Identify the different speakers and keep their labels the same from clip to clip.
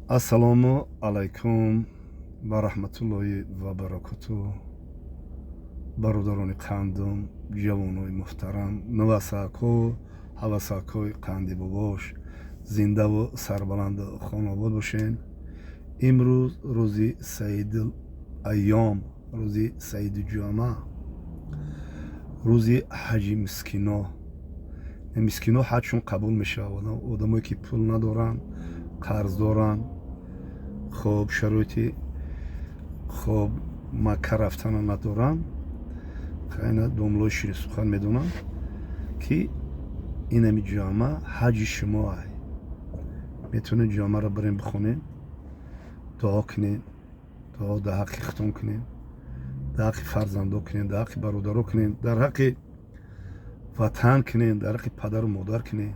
Speaker 1: Ассалому алайкум ва раҳматуллоҳи ва баракоту, бародарони қандум, ҷавонои муҳтарам, навасако, ҳавасакои қанди бобош, зиндаву сарбаланду хонобод бошен. Имрӯз рӯзи саидул айём, рӯзи саиду ҷума, рӯзи ҳаҷи мискино. Мискино ҳаҷшон қабул мешавад. Одамое ки пул надоранд, қарз доранд, хоб, шароити хоб Макка рафтана надоранд. Хайна домлои ширинсухан медонанд, ки инами ҷума ҳаҷи шумо ай. Метавонед ҷумаро бирем, бихонем, дуо кунем, дуо дар ҳаққи худтон кунем, дар ҳаққи фарзандо кунем, дар ҳаққи бародаро кунем, дар ҳаққи ватан кунем, дар ҳаққи падару модар кунем.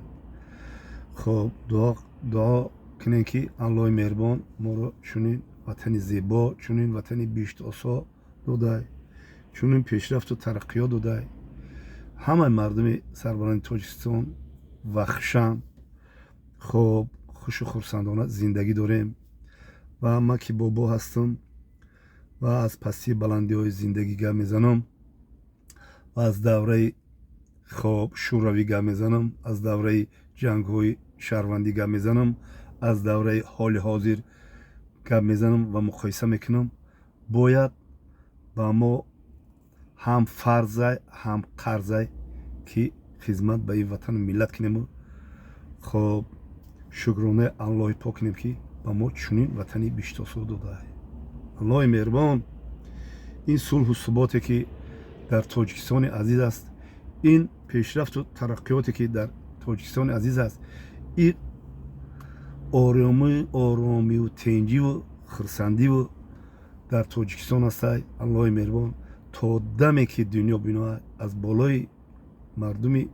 Speaker 1: Хоб, дуо кунем, ки Аллоҳи меҳрубон моро чунин ватани зебо, чунин ватани биҳиштосо додай, чунин пешрафту тараққиёт додай. Ҳамаи мардуми сарбаланди Тоҷикистон ва хушам, хоб, хушу хурсандона зиндагӣ дорем. Ва ман ки бобо ҳастам ва аз пастии баландиҳои зиндагӣ гап мезанам ва аз давраи, хоб, шӯравӣ гап мезанам, аз давраи ҷангҳои шаҳрвандӣ гап мезанам, аз давраи ҳоли ҳозир гап мезанам ва муқоиса мекунам. Бояд ба мо ҳам фарзай, ҳам қарзай, ки хизмат ба ин ватану миллат кунему, хоб, шукронаи Аллоҳи пок кунем, ки ба мо чунин ватани биҳиштосо додааст. Аллоҳи меҳрубон ин сулҳу суботе, ки дар Тоҷикистони азиз аст, ин пешрафту тараққиёте, ки дар Тоҷикистони азиз аст, ин оромию тенҷиву хурсандиву дар Тоҷикистон ҳастай, Аллоҳи меҳрубон то даме ки дунё биноа аз болои мардуми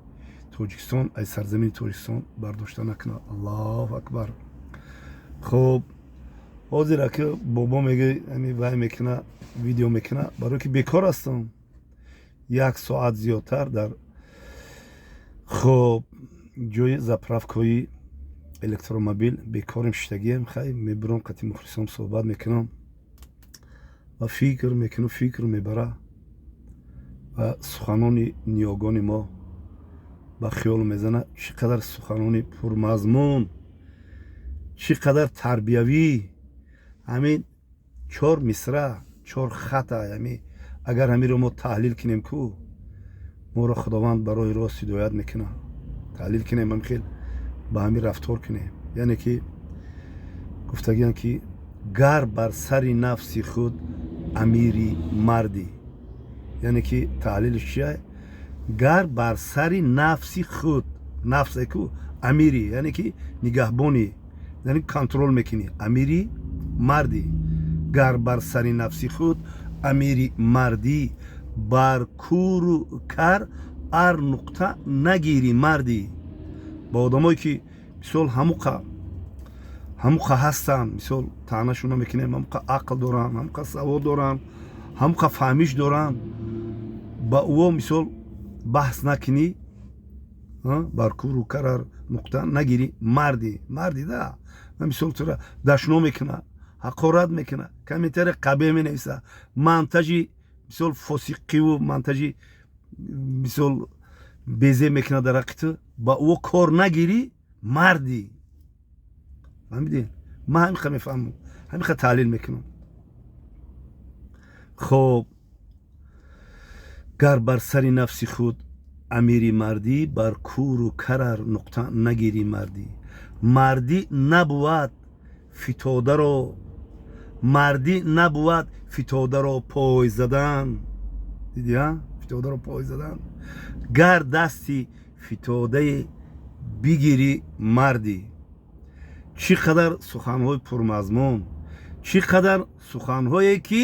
Speaker 1: Тоҷикистон, аз сарзамини Тоҷикистон бардошта накунад. Аллоҳу акбар. Хуб, ҳозир аки бобо мега, ами вай мекуна, видео мекуна, барое ки бекор ҳастам. Як соат зиёдтар дар, хоб, ҷои заправкаҳои электромобил бекорем, шиштагием. Хай, мебурам, қати мухлисон суҳбат мекунам ва фикр мекунам, фикр мебара ва суханони ниёгони мо ба хиёл мезана. Чӣ қадар суханони пурмазмун, чӣ қадар тарбиявӣ! Ҳамин чор мисра, чор хата, ами агар ҳамиро мо таҳлил кунем ку, моро Худованд ба роҳи рост ҳидоят мекунад. Таҳлил кунем, ҳам хел ба ҳамин рафтор кунем. Яъне ки гуфтагиям, ки гар бар сари нафси худ амири мардӣ, яъне ки таҳлилиш чия? Гар бар сари нафси худ, нафсе ку амири, яъне ки нигаҳбонӣ, яъне контроль мекунӣ, амири мардӣ, гар бар сари нафси худ амири мардӣ, бар куру кар ар нуқта нагирӣ мардӣ. Ба одамое ки мисол ҳамуқа ҳастанд, мисол таънашона мекунем, ҳамуқа ақл доранд, ҳамуқа савод доранд, ҳамуқа фаҳмиш доранд, ба ӯо мисол баҳс накунӣ, бар куру карар нуқта нагирӣ мардӣ. Мардӣ да, мисол тура дашно мекуна, ҳақорат мекуна, комментария қабеҳ менависа, монтажи мисол фосиқиву монтажи мисол безе мекуна дар ҳаққи ту, ба ӯ кор нагирӣ мардӣ. Фаҳмидӣ? Ман ҳамиқа мефаҳмам, ҳамиқа таҳлил мекунам. Хоб, гар бар сари нафси худ амири мардӣ, бар куру карар нуқта нагирӣ мардӣ. Мардӣ набувад фитодаро, мардӣ набувад фитодаро пой задан. Дидӣ, фитодаро пой задан. Гар дасти фитодае бигирӣ мардӣ. Чӣ қадар суханҳои пурмазмун, чӣ қадар суханҳое, ки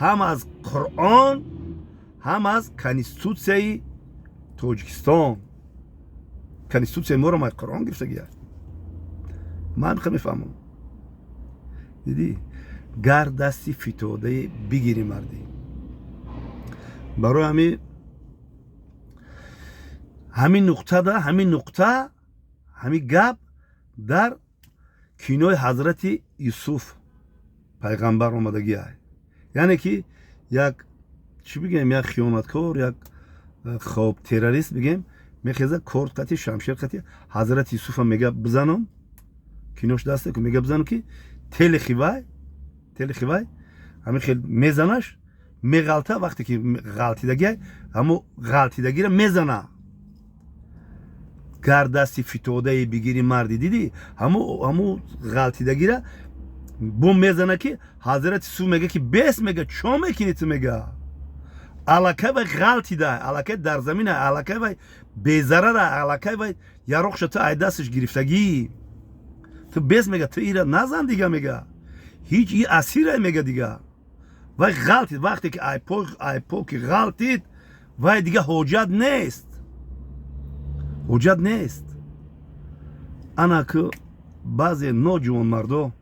Speaker 1: ҳам аз Қуръон, ҳам аз конститутсияи Тоҷикистон. Конститутсияи моро май Қуръон гирифтагия, ман ҳамиқа мефаҳмам. Дидӣ, гар дасти фитодае бигирӣ мардӣ. Барои ҳамин нуқтада, ҳамин нуқта, ҳамин гап дар Кинои Ҳазрати Юсуф пайғамбар омадагиай, яъне ки як, чӣ бигем, як хиёнаткор, як, хоб, террорист бигем, мехеза, корд қати, шамшер қати Ҳазрати Юсуфа мега бизанам. Кинош дасте ку, мега бизанам, ки тели хивай ҳамин хел мезанаш, меғалта. Вақте ки ғалтидагиай, ҳамо ғалтидагиро мезана. Гар дасти фитодае бигири марди дидӣ, ҳамо ғалтидагира бо мезана, ки Ҳазрати Юсуф мега, ки бес, мега, чо мекунӣ ту? Мега, аллакай вай ғалтида, аллакай дар замина, аллакай вай безарара, аллакай вай яроқша ту ай дасташ гирифтагӣ, ту бес, мега, ту ира назан дига, мега, ҳеҷ и асира, мега, дига вай ғалтид. Вақте ки айпо ки ғалтид, вай дига ҳоҷат нест, ҳоҷат нест. Ана ку баъзе ноҷувонмардо,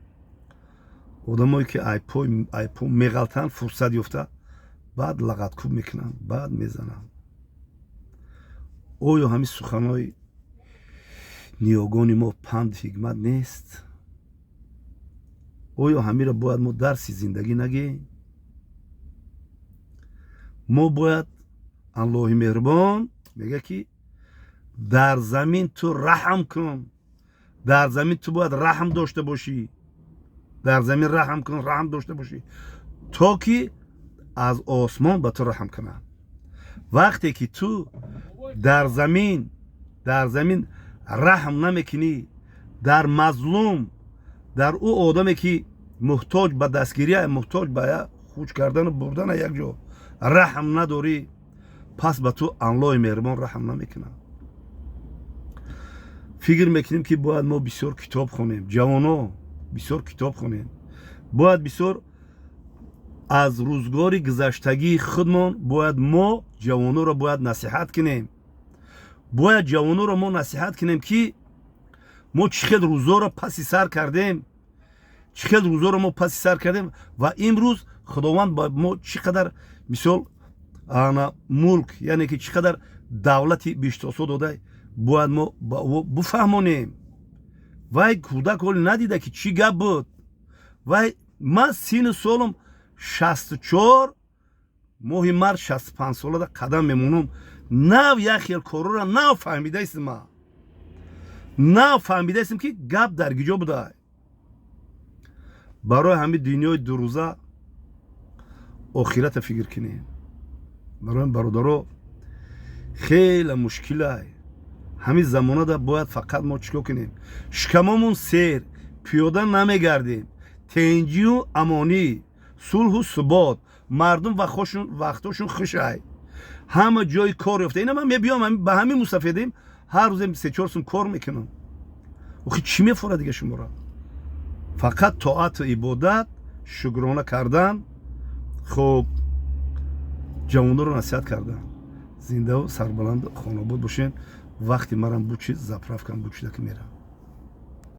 Speaker 1: одамое ки айпо меғалтанд, фурсат ёфта, баъд лағаткӯб мекунанд, баъд мезананд. Оё ҳамин суханҳои ниёгони мо панду ҳикмат нест? Оё ҳамиро бояд мо дарси зиндагӣ нагиҳем? Мо бояд, Аллоҳи меҳрубон мега, ки дар замин ту раҳм кун, дар замин ту бояд раҳм дошта бошӣ, дар замин раҳм кун, раҳм дошта бошӣ, то ки аз осмон ба ту раҳм кунад. Вақте ки ту дар замин раҳм намекунӣ, дар мазлум, дар ӯ одаме ки муҳтоҷ ба дастгирия, муҳтоҷ ба хуч кардану бурдана як ҷо, раҳм надорӣ, пас ба ту Аллоҳи меҳрубон раҳм намекунад. Фикр мекунем, ки бояд мо бисёр китоб хонем, ҷавоно, бисёр китоб хонем, бояд бисёр аз рӯзгори гузаштагии худмон, бояд мо ҷавоноро бояд насиҳат кунем, бояд ҷавоноро мо насиҳат кунем, ки мо чӣ хел рӯзоро паси сар кардем, чӣ хел рӯзоро мо паси сар кардем ва имрӯз Худованд ба мо чӣ қадар, мисол, ана мулк, яъне ки чӣ қадар давлати биштосо дода, бояд мо ба ӯ буфаҳмонем. Вай кӯдак ҳоли надида, ки чӣ гап буд. Вай ман сину солам 64, моҳи март 65 солада қадам мемонам. Нав як хел корора нав фаҳмидаистм, ма нав фаҳмидаистм, ки гап дар гиҷо буда. Барои ҳамин дунёи дурӯза охирата фикр кунем. Барои бародаро, хеле мушкилай ҳамин замонада. Бояд фақат мо чӣ кор кунем? Шикамомон сер, пиёда намегардем, тенҷию амонӣ, сулҳу субот, мардум вақтошон хушай, ҳама ҷои кор ёфта. Ина ман мебиём ба ҳамин мусафедем, ҳар рӯзе 3-4 сум кор мекунам. Охи чӣ мефорад дига шуморо? Фақат тоату ибодат, шукрона кардан, хуб, ҷавононро насиҳат кардан. Зиндаву сарбаланду хонобод бошен. Вақти марам бучид, заправкам бучида, ки мерам.